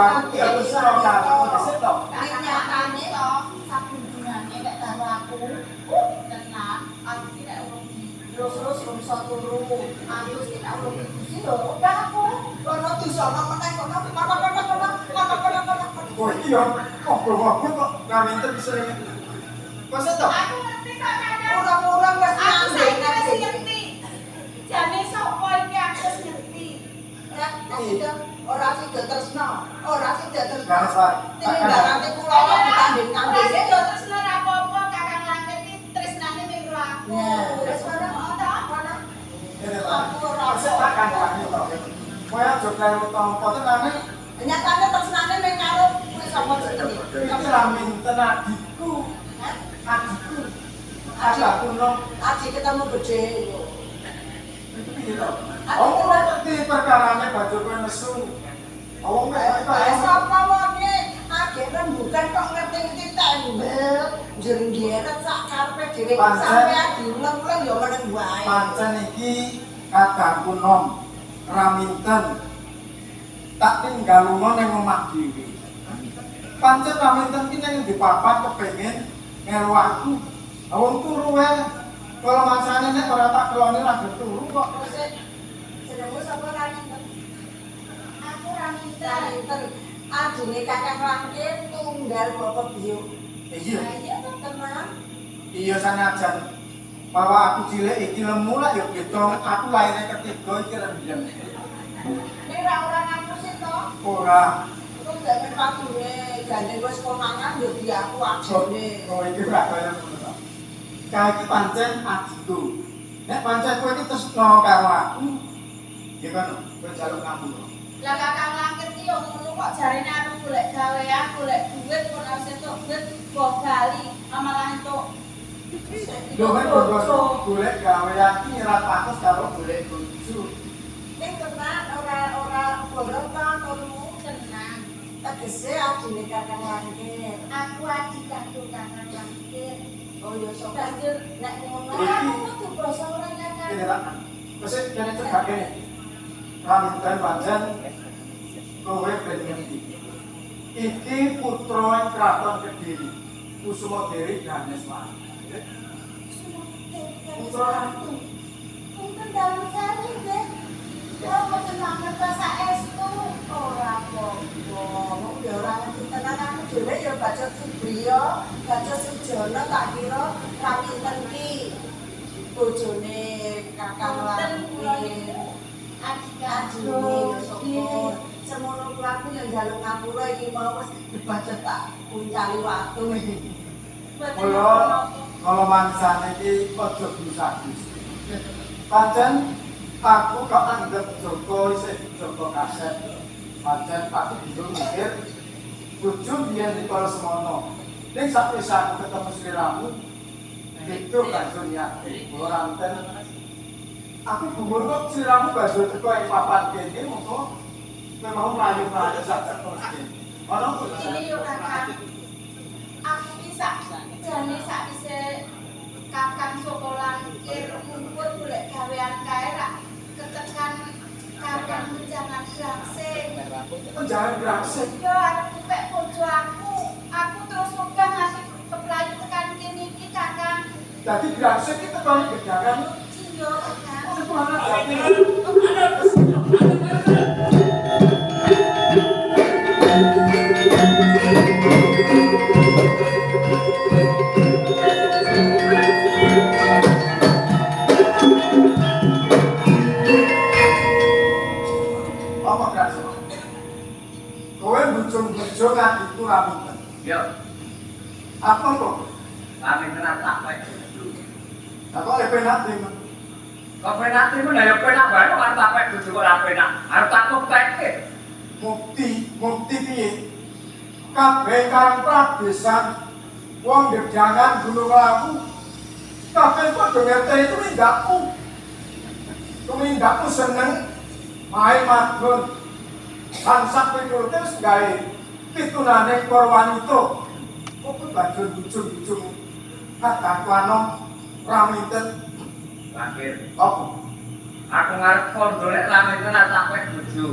aku ya tresno karo dhisik to. Nek nyatane to sabundunane nek karo aku, tenan aku iki nek urung terus-terus urung iso turu. Aku iki nek urung didusi lho, udah aku kono disono meneh kono kono kono kono kono kono kono. Oh iya, ngobrol-ngobrol kok ngaminten sering. Kok to? Aku ngerti kok Kakang. Urung-urung wis Aku saiki wis ngerti. Jane sapa iki aku wis ngerti. Ora sida tresno, ora sida tresno. Ganeswari. Tinimbalane kula kok ditanding-tanding. Ora sida tresno ora apa-apa, Kakang Langkir iki tresnane ming karo aku. Wis ora ta? Ngene to. Aku ora Sik tak kandhani to. Kowe aja kleru tampa tenane. Nyatane tresnane ming karo kuwi sapa jenenge? Iki raminten adikku. Hah? Adikku. Adikku no. Aji ketemu gede. Iki piye to? Aku ora ngerti perkarane banjur kowe nesu. Wong mek Lah sapa wonge agek rembugan kok ngerti-ngerti tembel jrenggeret sak karepe dhewe sampean diuleng-uleng ya meneng wae. Pancen iki kadangku nom raminten tak tinggal lunga ning omah dhewe. Pancen raminten ki ning ndi papan kepengin melu aku. Wong turu wae. Kalau mangsane nek ora tak keloni ra turu kok. Jenengmu sapa raminten? Aku raminten. Raminten. Adine Kakang Langkir tunggal bapak biyung. Iya. Iya to. Tenang. Iya sanajan bahwa aku cilik iki lemu lah ya beda aku lahirnya ketiga iki rendeng. Nek ora ora ngapusi to. Ora. Kok jaman padune gandeng wis konangan ya diaku adine. Oh iki ora kaya ngono to. Kae iki pancen adikku. Nek pancen kowe iki tresno karo aku, ya kono kowe njaluk ngapura. Lah Kakang Langkir ki yo ngono kok jarene aku golek gawean, golek duit kok ora entuk duit mbok bali malah entuk. Lho kan golek gawean iki ora pantes karo golek bojo. Ning tenan ora ora borong ta kono Tenang. Tegese adine Kakang Langkir. Aku adik kandung Kakang Langkir. Oh ya sapa Banjur nek ngono aku kudu basa ora Kakang. Kene tak. Wis kene cegah kene. Raminten pancen kowe ben ngerti. Iki putra Kraton Kediri, Kusuma Dewi Ganeswari. Putra Ratu. Punten dalem sari nggih. Kula mboten mangertos saestu ora apa-apa. Wong ya ora ngerti tenan aku dhewe ya baca Subriya, baca Sujono tak kira Raminten ki bojone Kakang Punten kula Langkir. niku adik Adine kandung. ya syukur. Semono kuwi aku ya njaluk ngapura iki mau wis dibaca tak uncali watu. Kula kala mangsane iki aja bisa-bisa. Pancen aku kok anggap Joko isih Joko kaset. Pancen aku bingung mikir bojo biyen dikala semono. Ning sakwise aku ketemu sliramu itu banjur niate ora enten. Aku gumun kok sliramu banjur teko ing papan kene mongko kowe mau mlayu-mlayu sajak terus kene. Ana kok Ini yo Kakang. Aku ki sak jane sakwise Kakang Joko Langkir ngumpul golek gawean kae rak ketekan Kakang menjangan grangsing. Penjangan grangsing. Yo arep ngupek bojo aku. Aku terus ogah nganti keplayu tekan kene iki Kakang. Dadi grangsing iki tekone gedangan. Iya Kakang. Oh, iku ana jati. Apa grangsing? Kowe bujung-bujung adikku Raminten. Yo, Apa kok? Raminten tak pek bojo. Lah kok lebih penak iki? Kok penak iku lha ya penak wae kok arep tak pek bojo kok ora penak. Arep tak pekke. Mukti, mukti piye? Kabeh karang pradesan wong gedangan Gunung Lawu. Kabeh padha ngerti tumindakku. Tumindakku seneng main madon. Sansak piturute wis gawe pitunane para wanita. Kok banjur bujung-bujung kadangku anom Raminten Langkir, apa? aku ngarep kondo nek Raminten tak pek bojo.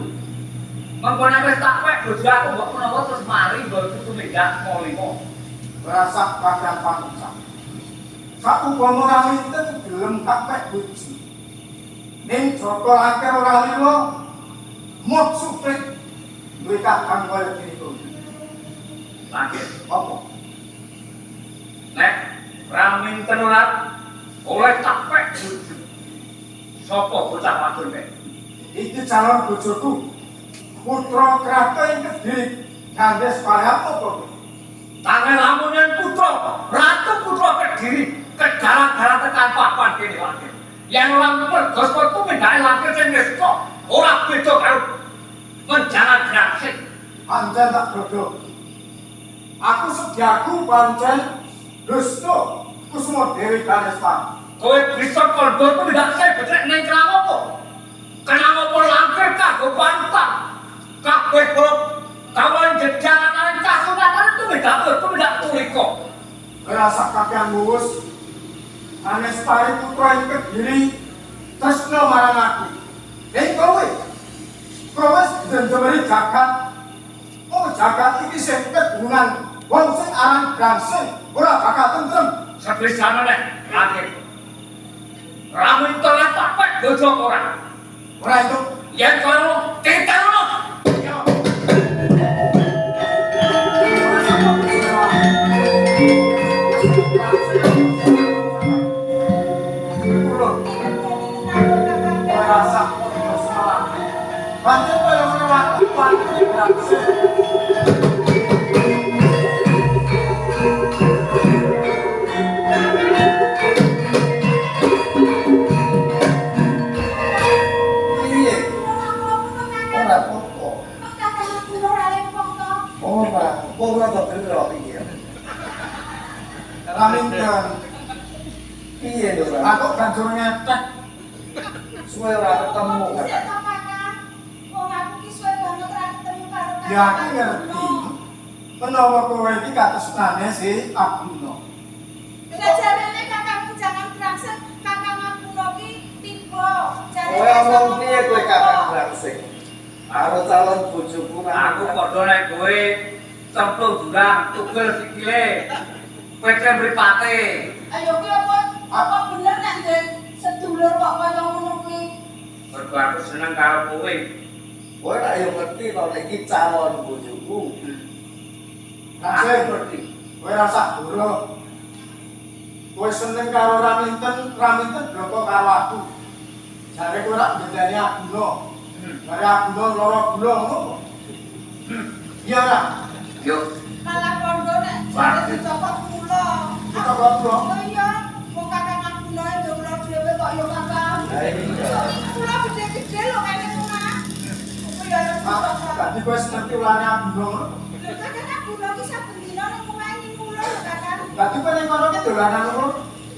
Mengko nek wis tak pek bojo aku mbok menawa terus mari nggonku tumindak 5. Ora sak padang pangucap. Saupama ora winten gelem tak pek bojo. Ning Joko Langkir ora lila mut suprit duwe kakang kaya kene. Langkir. Apa? Nek raminten ora oleh tak pek bojo. Sapa bocah wadon nek? Iki calon bojoku. Putra kraton ing Kediri. Gandhes paham apa kowe? Tangan lamun yen putra, ratu putra Kediri kegalang-galang tekan papan kene Langkir. Yen ora mergos kowe tumindake Langkir sing nista ora beda karo menjangan graksik. Pancen tak dodok. Aku sediaku pancen dusta Kusuma Dewi Ganespa. Kowe bisa kandha tumindak saya becik ning kenapa? Kenapa Langkir kanggo pantang? Kabeh kula kawan jejangan kasunatan tumindak tulika. Ora sak kakean muwus. Anestari putra ing Kediri tresna marang aku. Ning kowe kowe dendemeri jagat. Oh jagat iki sing kegungan wong sing aran Brangsing ora bakal tentrem. Sebisane nek Langkir. Raminten tak pek bojo ora. Ora entuk. Yen kono titenono. Yo. Ora sak padha. Pancen kaya ngene wae Brangsing. Piye? Ora apa-apa. Ora, ora kok gelo iki. Raminten. Piye lho, Ra? Aku banjur ngetek. Suwe ora ketemu Sik kan. to Kakang. Wong aku ki suwe banget ora ketemu karo Kakang. Ya aku ngerti. Menawa kowe iki katresnane si Abdullah. Lah jarene kakangku jangan krangsek, Kakang Abdullah ki tiba. Jarene Kowe omong sapa piye kowe tiba. Kakang Brangsing? Karo calon bojoku Aku padha nek kowe cemplung jurang tugel sikile. Pece mripate. Ayo ki apa bener nek ndek sedulur kok kaya ngono kuwi? Mergo aku seneng karo kowe. Kowe rak yo ngerti to nek iki calon bojoku. Brangsing ngerti. Kowe ora sak goro. Kowe seneng karo Raminten, Raminten bloko karo aku. Jare kowe ora ndendani Abdullah. Jare Abdullah lara gula ngono kok. Iya ora? Yo, Malah kondo nek jare dicokot kula. Dicokot kula? Oh iya, wong Kakang Abdullah yo kula dhewe kok yo Kakang. Lah iya. Kula gede-gede lho kene omah. Aku ya arep dicokot. Dadi kowe ngerti ulane Abdullah ngono. Lho Kakang Abdullah ki saben dina ning omahe ngingu kula lho Kakang. Dadi kowe ning kono ki dolanan ngono.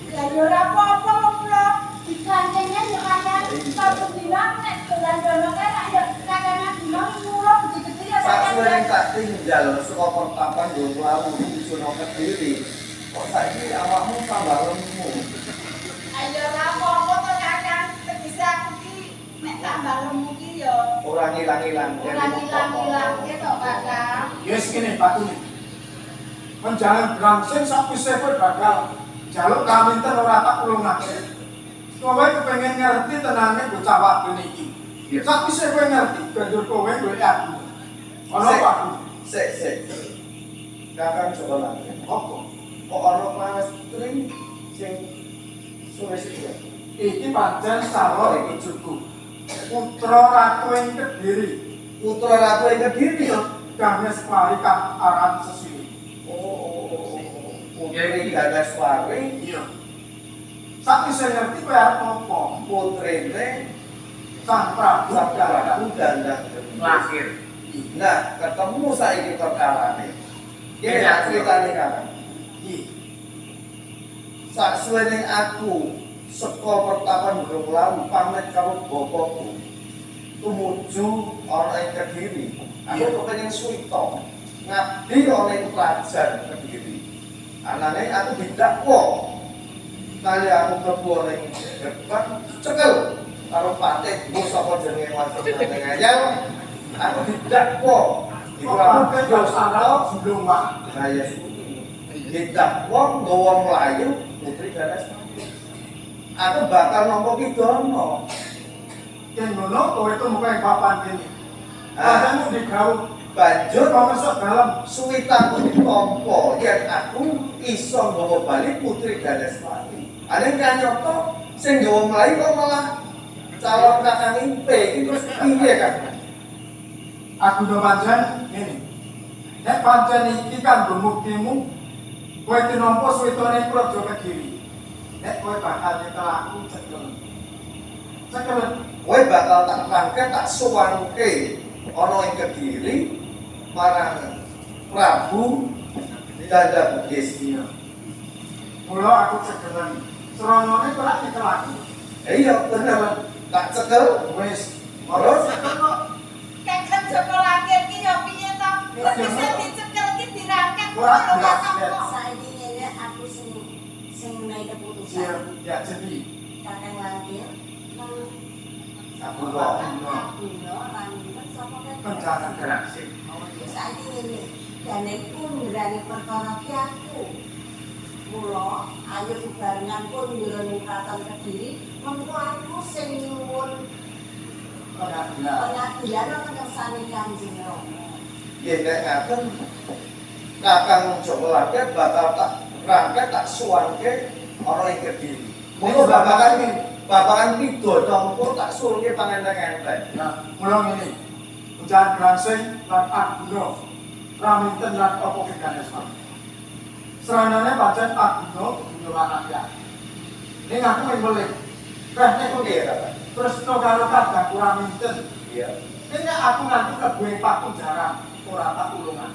Lah ya ora apa-apa wong kula digancengnya ya Kakang. Saben dina nek dolan-dolan kae rak ya Kakang Abdullah ngingu kula gede-gede ya Kakang. Saksuwene tak tinggal saka pertapan nggo mlawu nuju nang Kediri. Kok saiki awakmu tambah lemu. Ayo ora apa-apa to Kakang. Tegese aku ki nek tambah lemu ki ya Ora ngilang-ilang. ora ngilang-ngilangke to Kakang. Yes kene batune. Menjangan Brangsing sakwise kowe bakal njaluk Raminten ora tak ulungake. Kowe kepengin ngerti tenane bocah wadon iki. Iya. Sakwise kowe ngerti banjur kowe golek aku. Ono apa aku? Sik, sik. Kakang Joko Langkir. Apa? Kok ana plastring sing suwe sik. Iki pancen calon bojoku. Putra ratu ing Kediri. Putra ratu ing Kediri. Ganeswari kang aran Sesili. Oh, putri Ganeswari, Iya. Sakwise ngerti kowe arep apa? putrine Sang Prabu Sang Dandang. Prabu Dandang Geni. Lahir. Nah, ketemu saiki perkarane. Iki Iya. tak critane Kakang. Iya. Saksuwene aku saka pertapan Gunung Lawu pamit karo bapakku tumuju ana ing Kediri. Aku Iya. kepengin suwita ngabdi ana ing kerajaan Kediri. Anane aku didakwa kali aku mlebu ana ing gerbang cekel karo patih mbok sapa jenenge wancen ngayal. Aku didakwa. Iku Kok aku yo salah julung wae. Nah ya suwi. Didakwa nggawa mlayu Putri Daneswari. Aku bakal nampa pidana. Yen ngono kowe tumeka ing papan kene. Ah. Pancen digawe Banjur pamersa dalem suwitaku ditampa yen aku iso nggawa bali Putri Daneswari. Ane kanyata sing nggawa mlayu kok malah calon kakang impe iki terus piye Kang? Aku do pancen ngene. Nek pancen iki kanggo muktimu kowe tinampa suwitane Praja Kediri. Nek kowe bakal nyekel aku cekel. Cekel. Kowe bakal tak rangke tak sowanke ana ing Kediri marang Prabu Danda Bugis. Iya. Mula aku cekelen. Sranane ora nyekel aku. Iya bener. Tak cekel Wis. terus Cekel kok. Kakang Joko Langkir ki ya piye to? Kok bisa dicekel ki dirangket Ora ngono lho jelas, Kakang ya. kok. Saiki ngene aku sing sing menehi Iya, keputusan. ya jadi. Kakang Langkir nang aku kok. Aguna raminten sapa Kencana Grangsing. Oh ya saiki ngene. Dane kundrane perkara ki aku. Mula ayo bebarengan kundura ning kraton Kediri, mengko aku sing nyuwun Pengadilan. pengadilan ana kersane Kanjeng Rama. Nggih nek ngaten Kakang Joko Langkir bakal tak rangke tak sowanke ana ing Kediri. Monggo babakan pidana mengko tak suwunke pangenteng-enteng. Nah, mula ngene. Ujahan Grangsing lan Aguna raminten lan apa keganesan. Sranane pancen Aguna kudu rakyat. Ning aku mung melih. Rehne kok Iya, Kakang. tresna karo kadangku raminten. Iya. Ning nek aku nganti klebu ing pakunjaran ora tak ulungan.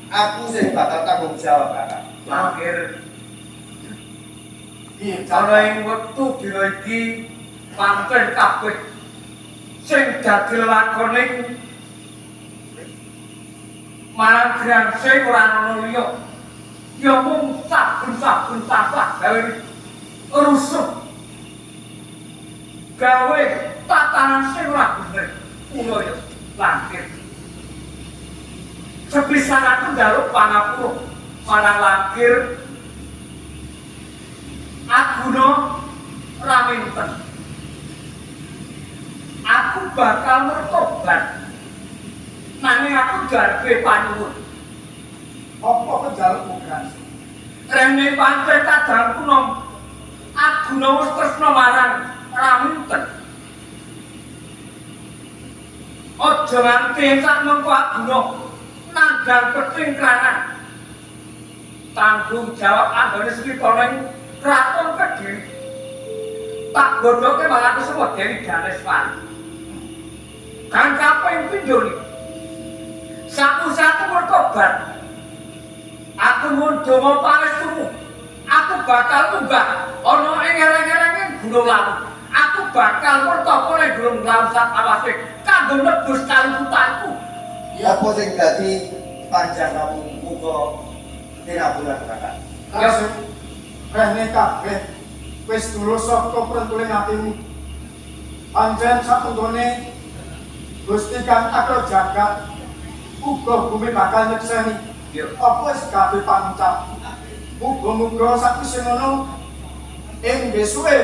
Aku sing bakal tanggung jawab, Kakang. Langkir Piye ana ing wektu dina iki pancen kabeh sing dadi lelakoning marang Grangsing ora ana liya. Ya mung saben-saben tansah gawe rusuh. Gawe tatanan sing ora bener. Kula ya Langkir. Sepisan aku njaluk pangapura marang Langkir Aguna Raminten. Aku bakal mertobat. Nanging aku darbe panuwun. Apa penjalukmu Grangsing? Rene pancen kadangku nom Aguna wis tresna marang Raminten. Aja nganti sak mengko Aguna nandhang ketingkranan. Tanggung jawab anggone switana ing Kraton Kediri. Tak bodhoke marang semua Dewi Daneswari. Kang kaping pindho iki. Saku-saku mertobat. Aku ndonga pangestumu. Aku bakal munggah ana ing ereng-erenge Gunung Lawu. Aku bakal mertapa ning Gunung Lawu sak awase kanggo nebus kaluputku. Apa sing dadi panjangkamu muga dirabulan Kakang. Langsung rehne kabeh wis tulus saka prentuling atimu. Pancen sakunggone Gusti kang akra jagat uga bumi bakal nyekseni. Apa wis kabeh pangucap. Muga-muga sakwise ngono ing besuke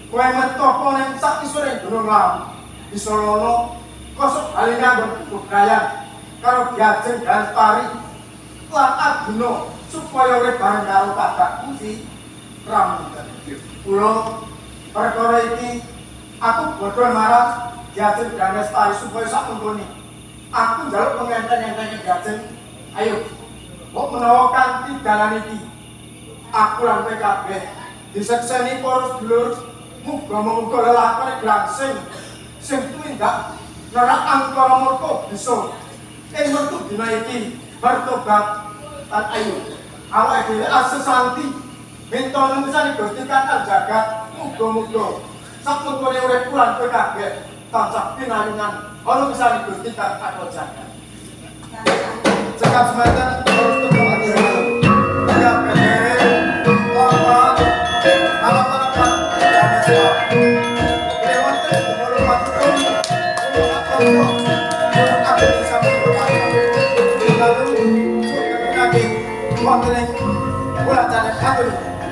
kowe metapa ning sakisore Gunung Lawu. Bisa lono kosok bali nganggo bebrayan karo Diajeng Daneswari lan Aguna supaya urip bareng karo kakakku si Raminten. Kula perkara iki aku bodho marang Diajeng Daneswari supaya sakuntune aku njaluk pengenteng-entenge Diajeng. Ayo, mbok menawa kanthi dalan iki aku lan kowe kabeh disekseni para sedulur muga-muga lelakone Grangsing sing tumindak nerak angkara murka bisa ing wektu dina iki bertobat lan ayo awake dhewe asesanti minta nemusane Gusti kang jagat muga-muga sakmengkone urip lan kowe kabeh tansah pinayungan ana ngersane Gusti kang jagat. Cekap semanten terus temu tiap lewat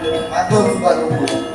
Matur sembah nuwun.